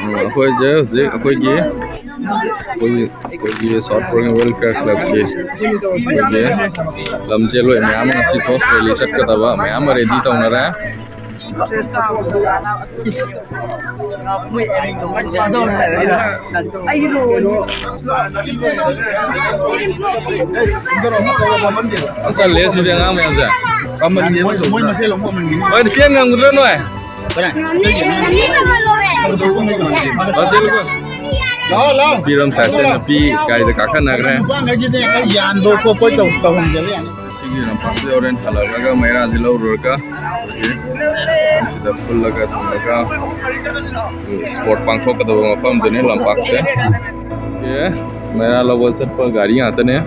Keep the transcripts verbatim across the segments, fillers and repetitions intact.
ꯑꯩꯈꯣꯏꯁꯦ ꯍꯧꯖꯤꯛ ꯑꯩꯈꯣꯏꯒꯤ ꯑꯩꯈꯣꯏꯒꯤ ꯑꯩꯈꯣꯏꯒꯤ ꯁꯥꯎꯠ ꯄꯣꯔꯣꯝ ꯋꯦꯜꯐꯤꯌꯔ ꯀ꯭ꯂꯕꯀꯤ ꯑꯩꯈꯣꯏꯒꯤ ꯂꯝꯖꯦꯜꯂꯣꯏ ꯃꯌꯥꯝ ꯑꯃ ꯉꯁꯤ ꯀ꯭ꯔꯣꯁ ꯔꯦꯂꯤ ꯆꯠꯀꯗꯕ ꯃꯌꯥꯝ ꯑꯃ ꯔꯦꯗꯤ ꯇꯧꯅꯔꯦ꯫ ꯑꯁ, ꯆꯠꯂꯦ ꯁꯤꯗꯤ ꯑꯉꯥꯡ ꯃꯌꯥꯝꯁꯦ꯫ ꯃꯣꯏ ꯃꯁꯦꯜ ꯑꯃꯨꯛ ꯑꯃꯟꯒꯤꯅꯤ꯫ ꯍꯣꯏ, ꯆꯦꯟ ꯉꯝꯒꯗ꯭ꯔꯣ ꯅꯣꯏ? ꯂꯥꯛꯑꯣ, ꯂꯥꯛꯑꯣ꯫ ꯅꯨꯄꯤ ꯔꯣꯝ ꯁꯥꯏꯠꯁꯦ ꯅꯨꯄꯤ ꯒꯥꯔꯤꯗ ꯀꯥꯈꯠꯅꯈ꯭ꯔꯦ꯫ ꯅꯨꯄꯥꯈꯩꯁꯤꯗꯤ ꯈꯔ ꯌꯥꯟꯕ ꯈꯣꯠꯄ ꯇꯧ-, ꯇꯧꯍꯟꯖꯕ ꯌꯥꯅꯤ꯫ ꯁꯤꯒꯤ ꯂꯝꯄꯥꯛꯁꯦ ꯍꯣꯔꯦꯟ ꯍꯜꯂꯛꯂꯒ ꯃꯩꯔꯥꯁꯦ ꯂꯧꯔꯨꯔꯒ ꯁꯤꯗ ꯄꯨꯜꯂꯒ ꯊꯝꯃꯒ ꯁ꯭ꯄꯣꯔꯠ ꯄꯥꯡꯊꯣꯛꯀꯗꯕ ꯃꯐꯝꯗꯨꯅꯤ ꯂꯝꯄꯥꯛꯁꯦ꯫ ꯑꯦ, ꯃꯩꯔꯥ ꯂꯧꯕ ꯆꯠꯄ ꯒꯥꯔꯤ ꯉꯥꯛꯇꯅꯦ꯫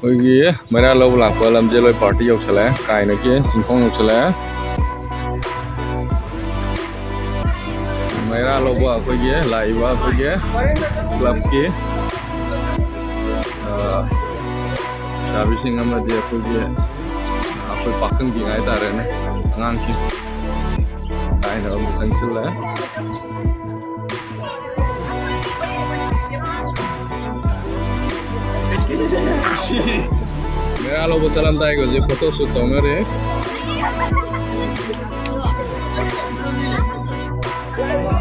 ꯑꯩꯈꯣꯏꯒꯤ ꯃꯩꯔꯥ ꯂꯧꯕ ꯂꯥꯛꯄ ꯂꯝꯖꯦꯜꯂꯣꯏ ꯄꯥꯔꯇꯤ ꯌꯧꯁꯜꯂꯛꯑꯦ, ꯀꯥꯏꯅꯒꯤ ꯆꯤꯡꯈꯣꯡ ꯌꯧꯁꯜꯂꯛꯑꯦ꯫ ꯃꯩꯔꯥ ꯂꯧꯕ ꯑꯩꯈꯣꯏꯒꯤ ꯂꯥꯛꯏꯕ ꯑꯩꯈꯣꯏꯒꯤ ꯀ꯭ꯂꯕꯀꯤ, ꯑ, ꯂꯩꯁꯥꯕꯤꯁꯤꯡ ꯑꯃꯗꯤ ꯑꯩꯈꯣꯏꯒꯤ, ꯑꯩꯈꯣꯏ ꯄꯥꯈꯪꯁꯤꯡ ꯍꯥꯏꯇꯥꯔꯦꯅꯦ, ꯑꯉꯥꯡꯁꯤꯡ ꯀꯥꯏꯅ ꯑꯃꯨꯛ ꯆꯪꯁꯤꯜꯂꯛꯑꯦ꯫ ꯃꯩꯔꯥ ꯂꯧꯕ ꯆꯠꯂꯝꯗꯥꯏꯒꯤ ꯍꯧꯖꯤꯛ ꯐꯣꯇꯣ ꯁꯨꯠ ꯇꯧꯅꯔꯤ꯫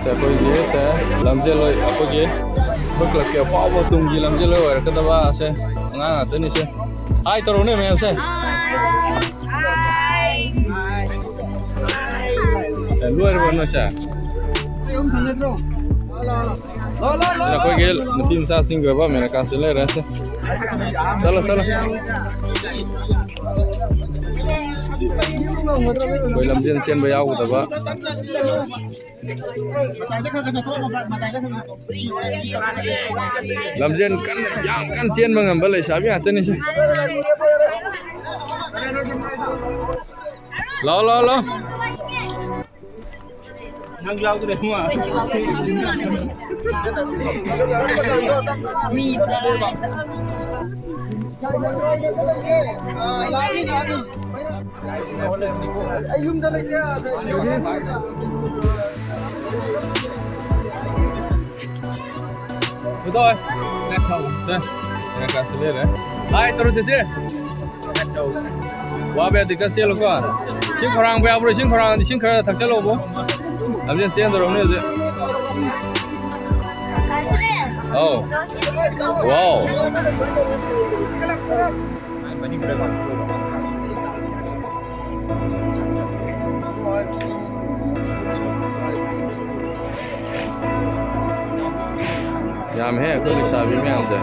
ꯁꯦ, ꯑꯩꯈꯣꯏꯒꯤ ꯁꯦ ꯂꯝꯖꯦꯜꯂꯣꯏ, ꯑꯩꯈꯣꯏꯒꯤ ꯑꯩꯈꯣꯏ ꯀ꯭ꯂꯕꯀꯤ ꯑꯐꯥꯎꯕ ꯇꯨꯡꯒꯤ ꯂꯝꯖꯦꯜꯂꯣꯏ ꯑꯣꯏꯔꯛꯀꯗꯕ ꯁꯦ ꯑꯉꯥꯡ ꯉꯥꯛꯇꯅꯤ ꯁꯦ꯫ ꯍꯥꯏ ꯇꯧꯔꯛꯎꯅꯦ ꯃꯌꯥꯝꯁꯦ꯫ ꯑꯦ, ꯂꯣꯏꯔꯕꯣ ꯅꯣꯏꯁꯦ? ꯁꯤꯗ ꯑꯩꯈꯣꯏꯒꯤ ꯅꯨꯄꯤ ꯃꯆꯥꯁꯤꯡꯒꯤ ꯑꯣꯏꯕ ꯃꯦꯅꯀꯥꯁꯤ ꯂꯩꯔꯦ꯫ ꯆꯠꯂꯣ, ꯆꯠꯂꯣ꯫ ꯑꯩꯈꯣꯏ ꯂꯝꯖꯦꯜ ꯆꯦꯟꯕ ꯌꯥꯎꯒꯗꯕ꯫ ꯂꯝꯖꯦꯜ ꯀꯟꯅ, ꯌꯥꯝ ꯀꯟꯅ ꯆꯦꯟꯕ ꯉꯝꯕ ꯂꯩꯁꯥꯕꯤ ꯉꯥꯛꯇꯅꯤꯁꯦ꯫ ꯂꯥꯛꯑꯣ, ꯂꯥꯛꯑꯣ, ꯂꯥꯛꯑꯣ꯫ ꯅꯪ ꯌꯥꯎꯗ꯭ꯔꯦ, ꯃꯥ꯫ ꯃꯤ ꯇꯔꯥ꯫ ꯑꯩ ꯌꯨꯝꯗ ꯂꯩꯇꯦ, ꯑꯥꯗ꯫ ꯎꯗꯣꯏ꯫ ꯁꯦ, ꯁꯦ꯫ ꯁꯦ, ꯀꯥꯁꯤ ꯂꯩꯔꯦ꯫ ꯍꯥꯏ, ꯇꯧꯔꯁꯦ, ꯁꯦ꯫ ꯋꯥꯕ ꯌꯥꯗꯦ, ꯈꯔ ꯆꯦꯜꯂꯨꯀꯣ꯫ ꯏꯁꯤꯡ ꯈꯧꯔꯥꯡꯕ ꯌꯥꯎꯕ꯭ꯔꯣ? ꯏꯁꯤꯡ ꯈꯧꯔꯥꯡꯗꯤ ꯏꯁꯤꯡ ꯈꯔ ꯊꯛꯆꯜꯂꯣꯕꯣ꯫ ꯂꯝꯖꯦꯜ ꯆꯦꯟꯗꯧꯔꯕꯅꯤ ꯍꯧꯖꯤꯛ꯫ ꯑꯧ꯫ ꯋꯥꯎ꯫ ꯌꯥꯝꯃꯦꯍꯦ, ꯑꯩꯈꯣꯏ ꯂꯩꯁꯥꯕꯤ ꯃꯌꯥꯝꯁꯦ꯫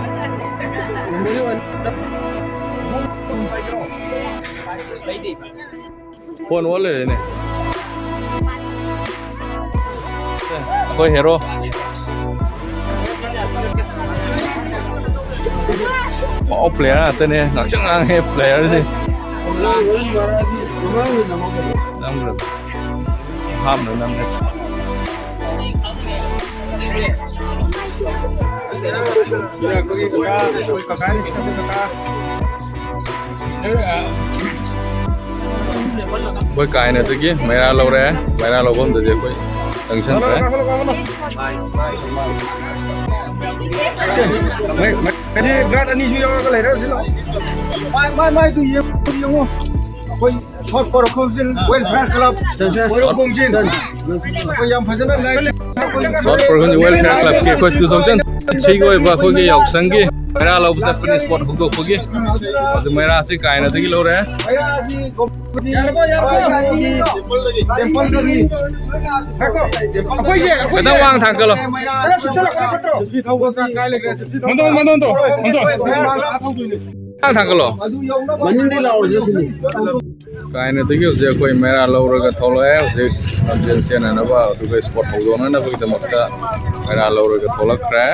ꯐꯣꯟ ꯑꯣꯟ ꯂꯩꯔꯦꯅꯦ꯫ ꯑꯩꯈꯣꯏ ꯍꯦꯔꯣ꯫ ꯑꯣ, ꯄ꯭ꯂꯦꯌꯔ ꯉꯥꯛꯇꯅꯦ, ꯉꯥꯛꯁꯪ ꯉꯥꯡꯉꯦ ꯄ꯭ꯂꯦꯌꯔꯁꯦ꯫ ꯅꯝꯈ꯭ꯔꯦ꯫ ꯍꯥꯞꯅ ꯅꯝꯈ꯭ꯔꯦ꯫ ꯑꯩꯈꯣꯏ ꯀꯥꯏꯅꯗꯒꯤ ꯃꯩꯔꯥ ꯂꯧꯔꯦ꯫ ꯃꯩꯔꯥ ꯂꯧꯐꯝꯗꯗꯤ ꯑꯩꯈꯣꯏ ꯆꯪꯁꯟꯈ꯭ꯔꯦ꯫ ꯃꯥꯏ, ꯃꯥꯏ, ꯃꯥꯏ, ꯃꯥꯏꯗꯨ ꯌꯦꯡꯉꯣ, ꯌꯦꯡꯉꯣ꯫ ꯑꯩꯈꯣꯏ ꯁꯣꯔꯠ ꯄ꯭ꯔꯣꯈꯣꯡꯖꯤꯟ ꯋꯦꯜꯐꯤꯌꯔ ꯀ꯭ꯂꯕ ꯃꯣꯏꯔꯣꯛꯈꯣꯡꯖꯤꯟ꯫ ꯑꯩꯈꯣꯏ ꯌꯥꯝ ꯐꯖꯅ ꯂꯥꯏ-꯫ ꯁꯣꯔꯠ ꯄ꯭ꯔꯣꯈꯣꯡꯖꯤꯟ ꯋꯦꯜꯐꯤꯌꯔ ꯀ꯭ꯂꯕꯀꯤ ꯑꯩꯈꯣꯏ ꯇꯨ ꯊꯥꯎꯖꯟ ꯁꯤꯛꯁꯀꯤ ꯑꯣꯏꯕ ꯑꯩꯈꯣꯏꯒꯤ ꯌꯥꯎꯁꯪꯒꯤ ꯃꯩꯔꯥ ꯂꯧꯕ ꯆꯠꯄꯅꯤ, ꯁ꯭ꯄꯣꯔꯠ ꯍꯧꯗꯣꯛꯄꯒꯤ꯫ ꯑꯗꯨ ꯃꯩꯔꯥꯁꯤ ꯀꯥꯏꯅꯗꯒꯤ ꯂꯧꯔꯦ꯫ ꯃꯩꯔꯥꯁꯤ ꯇꯦꯝꯄꯜꯗꯒꯤ꯫ ꯑꯩꯈꯣꯏꯁꯦ, ꯑꯩꯈꯣꯏꯁꯦ꯫ ꯈꯤꯇꯪ ꯋꯥꯡ ꯊꯥꯡꯒꯠꯂꯣ꯫ ꯃꯩꯔꯥ ꯁꯨꯝ ꯆꯠꯂꯛꯑꯣ, ꯅꯠꯇ꯭ꯔꯣ? ꯃꯟꯗꯣꯟ, ꯃꯟꯗꯣꯟ ꯇꯧ, ꯃꯟꯗꯣꯟ꯫ ꯈꯤꯇꯪ ꯊꯥꯡꯒꯠꯂꯣ꯫ ꯃꯅꯤꯡꯗꯤ ꯂꯥꯛꯑꯣꯏꯗ꯭ꯔꯣ ꯁꯤꯅꯤ? ꯀꯥꯏꯅꯗꯒꯤ ꯍꯧꯖꯤꯛ ꯑꯩꯈꯣꯏ ꯃꯩꯔꯥ ꯂꯧꯔꯒ ꯊꯣꯛꯂꯛꯑꯦ꯫ ꯍꯧꯖꯤꯛ ꯂꯝꯖꯦꯜ ꯆꯦꯟꯅꯅꯕ, ꯑꯗꯨꯒ ꯁ꯭ꯄꯣꯔꯠ ꯍꯧꯗꯣꯛꯅꯅꯕꯒꯤꯗꯃꯛꯇ ꯃꯩꯔꯥ ꯂꯧꯔꯒ ꯊꯣꯛꯂꯛꯈ꯭ꯔꯦ꯫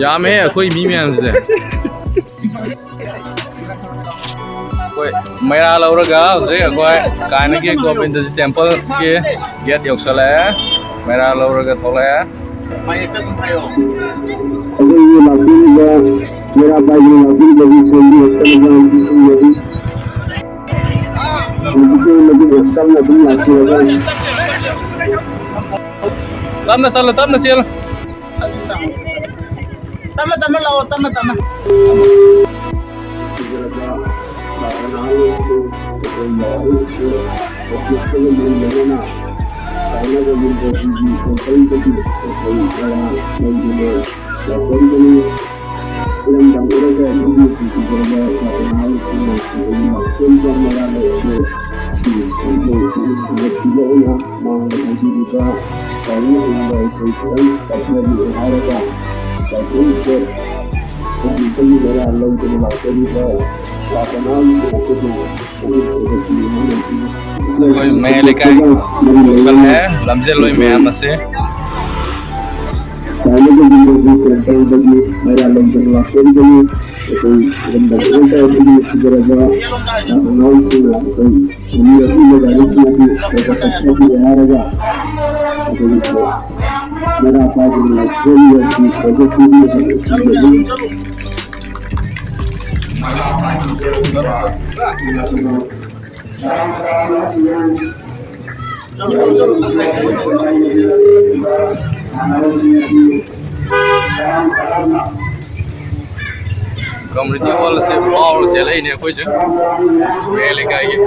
ꯌꯥꯝꯃꯦ ꯑꯩꯈꯣꯏ ꯃꯤ ꯃꯌꯥꯝꯁꯤꯗꯤ꯫ ꯑꯩꯈꯣꯏ ꯃꯩꯔꯥ ꯂꯧꯔꯒ ꯍꯧꯖꯤꯛ ꯑꯩꯈꯣꯏ ꯀꯥꯏꯅꯒꯤ ꯒꯣꯕꯤꯟꯗꯖꯤ ꯇꯦꯝꯄꯜꯒꯤ ꯒꯦꯠ ꯌꯧꯁꯜꯂꯛꯑꯦ꯫ ꯃꯩꯔꯥ ꯂꯧꯔꯒ ꯊꯣꯛꯂꯛꯑꯦ꯫ ꯑꯩꯈꯣꯏꯒꯤ ꯂꯥꯛꯄꯤꯔꯤꯕ ꯃꯩꯔꯥ ꯄꯥꯏꯕꯤ ꯂꯥꯛꯄꯤꯔꯤꯕꯒꯤ ꯁꯦꯜꯒꯤ ꯍꯣꯁꯇꯦꯜ ꯑꯉꯥꯡꯁꯤꯡ ꯑꯗꯨ ꯍꯧꯖꯤꯛꯀꯤ ꯑꯣꯏꯅꯗꯤ ꯍꯣꯁꯇꯦꯜ ꯑꯗꯨꯝ ꯂꯥꯛꯄꯤꯔꯒ ꯇꯞꯅ ꯆꯠꯂꯣ, ꯇꯞꯅ ꯆꯦꯜꯂꯣ꯫ ꯇꯞꯅ ꯇꯞꯅ ꯂꯥꯛꯑꯣ, ꯇꯞꯅ ꯇꯞꯅ꯫ ꯃꯥꯡꯗ ꯍꯧꯕꯤꯔꯤꯕ ꯄꯥꯎꯃꯤ ꯑꯣꯏꯅ ꯑꯩꯈꯣꯏ ꯈꯤꯇꯪ ꯇꯥꯛꯄꯤꯔꯝꯃꯤ ꯍꯥꯏꯔꯒ ꯄꯥꯎꯃꯤꯁꯦ ꯍꯧꯖꯤꯛꯇꯒꯤ ꯃꯔꯥ ꯂꯧꯗꯨꯅ ꯂꯥꯛꯆꯔꯤꯕ ꯄꯥꯎꯃꯤꯒꯤ ꯑꯩꯈꯣꯏꯒꯤ ꯑꯩꯈꯣꯏ ꯃꯌꯥꯏ ꯂꯩꯀꯥꯏ ꯌꯧꯁꯜꯂꯛꯑꯦ, ꯂꯝꯖꯦꯜ ꯂꯣꯏ ꯃꯌꯥꯝ ꯑꯁꯦ꯫ ꯄꯥꯎꯃꯤꯒꯤ ꯁꯦꯟꯇꯔꯗꯒꯤ ꯃꯔꯥ ꯂꯧꯗꯨꯅ ꯂꯥꯛꯆꯔꯤꯕꯅꯤ꯫ ꯑꯩꯈꯣꯏ ꯏꯔꯝꯗꯝ ꯏꯔꯝꯗꯝ ꯑꯁꯤꯒꯤ ꯅꯨꯡꯁꯤꯖꯔꯕ ꯑꯉꯥꯡꯁꯤꯡ ꯑꯩꯈꯣꯏ ꯀꯝꯃ꯭ꯌꯨꯅꯤꯇꯤ ꯍꯣꯜ ꯑꯁꯦ ꯐꯥꯎꯔ ꯆꯦꯜꯂꯛꯏꯅꯦ ꯑꯩꯈꯣꯏꯁꯨ, ꯃꯌꯥꯏ ꯂꯩꯀꯥꯏꯒꯤ꯫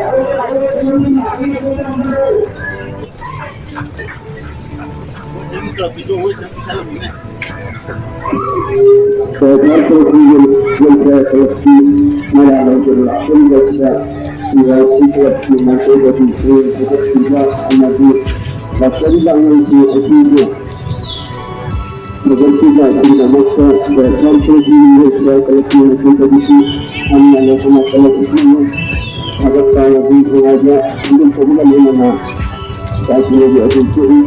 ꯁꯔꯀꯥꯔ ꯇꯧꯈꯤꯕ ꯌꯨꯝ ꯀꯌꯥ ꯈꯔꯁꯤ ꯃꯌꯥꯝ ꯑꯣꯏꯗꯨꯅ ꯂꯥꯛꯆꯔꯤꯕ ꯑꯁꯤꯗ ꯁꯤ ꯋꯥꯏ ꯁꯤ ꯀ꯭ꯂꯕꯀꯤ ꯃꯥꯏꯀꯩꯗꯒꯤ ꯄꯨꯛꯅꯤꯡ ꯊꯧꯒꯠꯄꯤꯕ ꯑꯃꯗꯤ ꯂꯥꯛꯆꯔꯤꯕ ꯑꯉꯥꯡꯁꯤꯡ ꯑꯁꯤꯕꯨ ꯊꯥꯒꯠꯈꯤꯕ ꯑꯁꯤꯒꯤꯗꯃꯛꯇ ꯋꯦꯜꯀꯝ ꯁꯦꯟꯇꯔꯒꯤ ꯀꯂꯦꯛꯇꯤꯕ ꯃꯈꯜꯗꯒꯤꯁꯨ ꯌꯥꯝꯅ ꯂꯧꯁꯤꯟꯕ ꯀꯂꯦꯛꯇꯤꯕ ꯊꯥꯒꯠꯄ ꯑꯃꯗꯤ ꯅꯨꯡꯉꯥꯏꯕ ꯐꯣꯡꯗꯣꯛꯆꯕꯒ ꯂꯣꯏꯅꯅ ꯀꯥꯁꯤꯅꯒꯤ ꯑꯗꯨꯝ ꯊꯣꯛꯏ꯫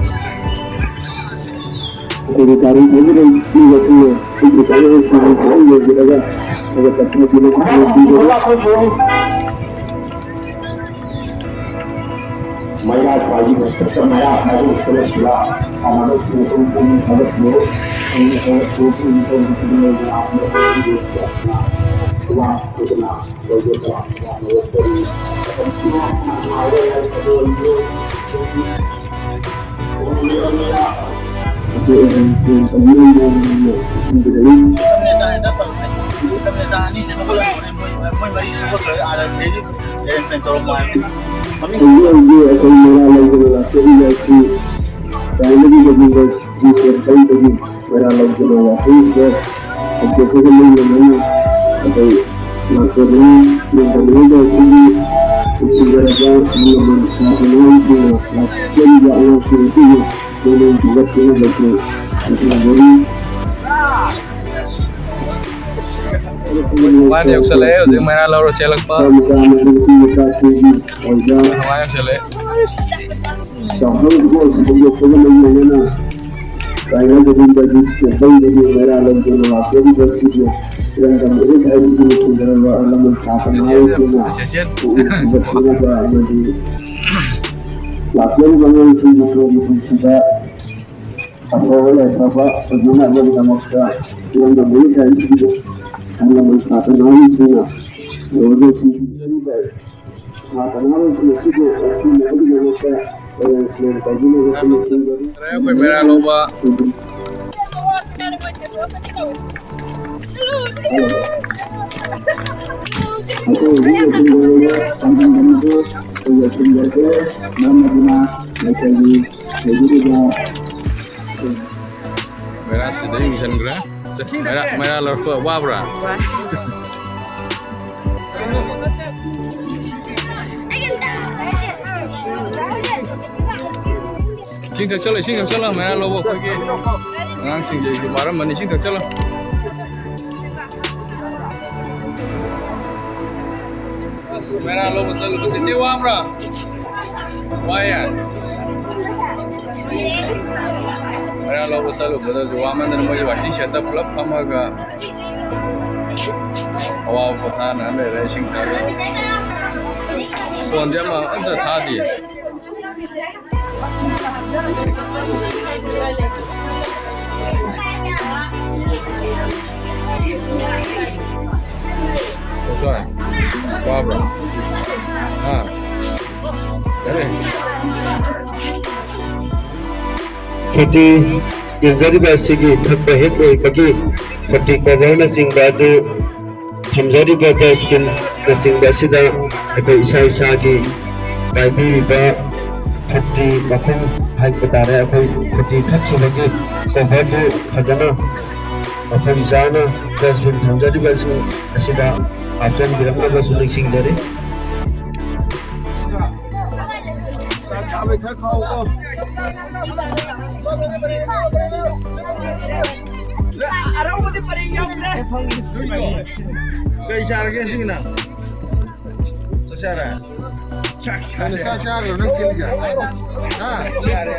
ꯑꯩꯈꯣꯏꯒꯤ ꯒꯥꯔꯤ ꯊꯧꯖꯤꯜꯂꯛꯂꯤꯕꯁꯤꯡꯅ ꯑꯩꯒꯤ ꯆꯠꯅꯔꯤꯁꯤꯡ ꯂꯣꯏ ꯌꯦꯡꯕꯤꯔꯒ ꯊꯥꯒꯠꯄ ꯄꯤꯕꯤꯅꯕ ꯍꯥꯏꯖꯔꯤ꯫ ꯃꯩꯔꯥ ꯈ꯭ꯋꯥꯏꯒꯤ ꯃꯊꯛꯇ ꯃꯩꯔꯥ ꯍꯥꯏꯕ ꯈꯨꯗꯣꯜꯁꯤꯗ ꯁꯥꯟꯅꯔꯣꯏꯁꯤꯡ ꯑꯗꯨꯝ ꯄꯨꯛꯅꯤꯡ ꯊꯧꯒꯠꯄꯤꯌꯨ꯫ ꯄꯨꯛꯅꯤꯡ ꯊꯧꯒꯠꯄꯤꯌꯨ, ꯄꯨꯛꯅꯤꯡ ꯊꯧꯒꯠꯄꯤꯌꯨ, ꯄꯨꯛꯅꯤꯡ ꯊꯧꯒꯠꯄꯤꯌꯨ꯫ ꯋꯥ ꯊꯣꯛꯇꯅ ꯂꯩꯕ ꯀꯌꯥ ꯀꯌꯥ ꯂꯩꯔꯛꯄꯅꯤ꯫ ꯃꯇꯝꯁꯤꯅ ꯅꯨꯡꯉꯥꯏꯔꯦ ꯍꯥꯏꯕꯗꯣ ꯑꯣꯏꯔꯤꯕ ꯑꯗꯨ ꯑꯣꯏꯔꯕꯅꯤꯅ ꯈꯪꯕꯤꯔꯛꯏ꯫ ꯍꯧꯖꯤꯛ ꯍꯧꯖꯤꯛ ꯑꯩꯈꯣꯏ ꯃꯩꯔꯥ ꯂꯧꯗꯅ ꯂꯥꯛꯆꯔꯤꯕ ꯑꯁꯤ ꯆꯥꯏꯅꯥꯒꯤ ꯒꯣꯕꯤꯟꯗꯖꯤ ꯇꯦꯝꯄꯜꯗꯒꯤ ꯃꯩꯔꯥ ꯂꯧꯗꯅ ꯂꯥꯛꯆꯔꯤꯕ ꯑꯩꯈꯣꯏ ꯂꯣꯏꯅꯅ ꯑꯩꯈꯣꯏ ꯂꯥꯛꯆꯕꯅꯤ꯫ ꯌꯦꯡꯕꯤꯔꯤꯕ ꯑꯩꯈꯣꯏꯒꯤ ꯅꯨꯡꯁꯤꯖꯔꯕ ꯑꯍꯜ ꯂꯃꯟ ꯅꯍꯥ ꯅꯍꯥꯁꯤꯡꯅ ꯂꯥꯛꯆꯔꯤꯕ ꯑꯉꯥꯡꯁꯤꯡ ꯑꯁꯤꯕꯨ ꯄꯨꯛꯅꯤꯡ ꯊꯧꯒꯠꯄꯤꯅꯕꯁꯨ ꯈꯪꯍꯟꯖꯔꯤ꯫ ꯃꯥꯅ ꯌꯧꯁꯜꯂꯛꯑꯦ ꯍꯧꯖꯤꯛ ꯃꯩꯔꯥ ꯂꯧꯔ ꯆꯦꯜꯂꯛꯄ꯫ ꯅꯨꯄꯥ ꯃꯆꯥ ꯑꯃꯗꯤ ꯅꯨꯄꯤ ꯃꯆꯥꯁꯤꯡꯒꯤ ꯑꯣꯏꯕ ꯃꯥꯅ ꯌꯧꯁꯜꯂꯛꯑꯦ꯫ ꯆꯥꯎꯈꯠꯂꯛꯄ ꯍꯧꯖꯤꯛ ꯍꯧꯖꯤꯛ ꯂꯣꯏꯅꯅ ꯆꯥꯏꯅꯥ ꯒꯣꯕꯤꯟꯗꯖꯤ ꯇꯦꯝꯄꯜꯗꯒꯤ ꯃꯩꯔꯥ ꯂꯧꯗꯨꯅ ꯂꯥꯛꯆꯔꯤꯕ ꯑꯁꯤꯕꯨ ꯏꯔꯝꯗꯝ ꯏꯔꯤꯠ ꯍꯥꯏꯕꯁꯤꯅ ꯊꯤꯡꯖꯔꯕ ꯑꯍꯜ ꯂꯃꯟ ꯁꯥꯇ꯭ꯔ ꯅꯍꯥꯔꯣꯜꯁꯤꯡꯅ ꯄꯨꯛꯅꯤꯡ ꯊꯧꯒꯠꯄꯤꯅꯕ ꯑꯃꯗꯤ ꯂꯥꯛꯆꯔꯤꯕ ꯑꯉꯥꯡꯁꯤꯡꯒꯤ ꯇꯨꯡꯒꯤ ꯄꯨꯟꯁꯤꯗ ꯑꯐꯕ ꯌꯥꯏꯐꯕ ꯑꯣꯏꯅꯅꯕꯒꯤꯗꯃꯛꯇ ꯏꯔꯝꯗꯝ ꯏꯔꯤꯠ ꯍꯥꯏꯕꯁꯤꯕꯨ ꯑꯍꯜ ꯂꯃꯟ ꯁꯥꯇ꯭ꯔ ꯅꯍꯥꯔꯣꯜꯁꯤꯡꯅ ꯇꯧꯔꯒ ꯊꯤꯡꯖꯤꯟꯖꯔꯤꯕ ꯁꯥꯇ꯭ꯔ ꯅꯍꯥꯔꯣꯜꯁꯤꯡ ꯑꯁꯤꯕꯨ ꯂꯧꯁꯤꯟꯅꯕꯒꯤꯗꯃꯛꯇ ꯄ꯭ꯔꯣꯒ꯭ꯔꯥꯝ ꯁꯤꯂꯦꯛ ꯇꯧꯕꯤꯅꯕ ꯑꯃꯁꯨꯡ ꯑꯩꯈꯣꯏ ꯃꯩꯔꯥ ꯂꯧꯕ ꯑꯩꯈꯣꯏ ꯍꯧꯖꯤꯛ ꯂꯣꯏꯁꯤꯟꯖꯔꯒ ꯄꯥꯡꯊꯣꯛꯄ ꯑꯗꯨ ꯑꯩꯈꯣꯏ ꯂꯣꯏꯁꯤꯟꯖꯔꯒꯦ꯫ ꯃꯔꯝ ꯑꯗꯨꯅ ꯂꯩꯀꯥꯏꯒꯤ ꯂꯩꯕꯤꯔꯤꯕ ꯃꯩꯔꯥ ꯁꯤꯗ ꯌꯨꯡꯁꯟꯈ꯭ꯔꯦ꯫ ꯃꯩꯔꯥ, ꯃꯩꯔꯥ ꯂꯧꯔꯛꯄ ꯋꯥꯕ꯭ꯔꯥ? ꯋꯥꯏ꯫ ꯏꯁꯤꯡ ꯊꯛꯆꯜꯂꯣ, ꯏꯁꯤꯡ ꯊꯛꯆꯜꯂꯣ, ꯃꯩꯔꯥ ꯂꯧꯕ ꯑꯩꯈꯣꯏꯒꯤ꯫ ꯑꯉꯥꯡꯁꯤꯡꯁꯦ ꯑꯩꯁꯨ ꯋꯥꯔꯝꯃꯅꯤ, ꯏꯁꯤꯡ ꯊꯛꯆꯜꯂꯣ꯫ ꯑꯁ, ꯃꯦꯔꯥ ꯂꯧꯕ ꯆꯠꯂꯨꯕꯁꯦ, ꯆꯦ ꯋꯥꯕ꯭ꯔꯥ? ꯋꯥꯏꯌꯦ? ꯃꯦꯔꯥ ꯂꯧꯕ ꯆꯠꯂꯨꯕꯗꯁꯨ ꯋꯥꯃꯟꯗꯅ ꯃꯣꯏꯁꯦ ꯋꯥꯏꯇꯤꯡ ꯁꯦꯠꯇ ꯄꯨꯂꯞ ꯐꯝꯃꯒ ꯑꯋꯥꯕ ꯄꯣꯊꯥꯅ ꯂꯩꯔꯦ, ꯏꯁꯤꯡ ꯊꯛꯑꯒ꯫ ꯐꯣꯟꯁꯦ ꯑꯃ ꯑꯝꯇ ꯊꯥꯗꯦ꯫ ꯀꯣꯏ꯫ ꯋꯥꯕ꯭ꯔꯣ? ꯍꯥ? ꯀꯔꯤ? ꯐꯨꯔꯇꯤ ꯌꯦꯟꯖꯔꯤꯕ ꯑꯁꯤꯒꯤ ꯊꯛꯄ ꯍꯦꯛ ꯂꯣꯏꯕꯒꯤ ꯐꯨꯔꯇꯤ ꯀꯣꯚꯔꯅꯆꯤꯡꯕ ꯑꯗꯨ ꯊꯝꯖꯔꯤꯕ ꯗꯁꯕꯤꯟꯅꯆꯤꯡꯕ ꯑꯁꯤꯗ ꯑꯩꯈꯣꯏ ꯏꯁꯥ ꯏꯁꯥꯒꯤ ꯄꯥꯏꯕꯤꯔꯤꯕ ꯐꯨꯔꯇꯤ ꯃꯈꯨꯝ ꯍꯥꯏꯕ ꯇꯥꯔꯦ, ꯑꯩꯈꯣꯏ ꯐꯨꯔꯇꯤ ꯊꯛꯈꯤꯕꯒꯤ ꯀꯣꯚꯔꯗꯨ ꯐꯖꯅ ꯃꯐꯝ ꯆꯥꯅ ꯗꯁꯕꯤꯟ ꯊꯝꯖꯔꯤꯕꯁꯤꯡ ꯑꯁꯤꯗ ꯍꯥꯞꯆꯤꯟꯕꯤꯔꯛꯅꯕꯁꯨ ꯅꯤꯡꯁꯤꯡꯖꯔꯤ꯫ ꯆꯥꯛ ꯆꯥꯕꯩ ꯈꯔ ꯈꯥꯎꯀꯣ꯫ ꯑꯔꯧꯕꯗꯤ ꯄꯔꯦꯡ ꯌꯥꯎꯗ꯭ꯔꯦ꯫ ꯀꯩ ꯆꯥꯔꯒꯦ ꯉꯁꯤꯒꯤꯅ? ꯆꯥꯛ ꯆꯥꯔꯦ? ꯆꯥꯛ ꯆꯥꯔꯦ꯫ ꯅꯪ ꯆꯥꯛ ꯆꯥꯈ꯭ꯔꯣ, ꯅꯪ ꯆꯦꯜꯂꯤꯁꯦ? ꯍꯥ? ꯆꯥꯔꯦ꯫